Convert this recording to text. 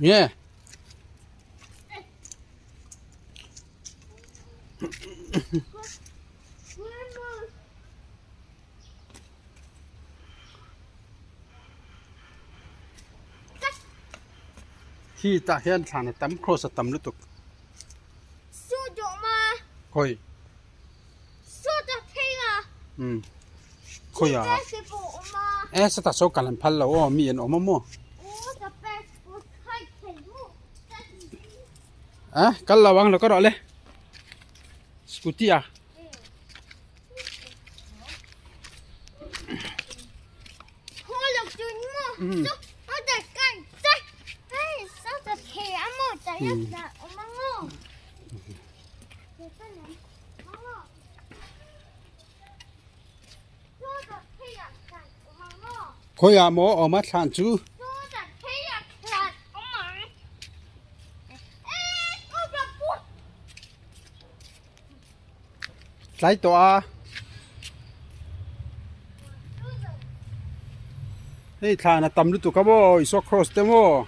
Nge. Khi tah hian thlan a tam cross a tam lutuk. Khawi. Umm khawi ah e sata saw kal an phal lo aw mi an awm a maw. A kal lo ang lo ka rawh le scooty ah. Khawiah maw awm a thlan chu? Tlai tawh a. Hei thlan a tam lutuk a maw Isua cross te maw.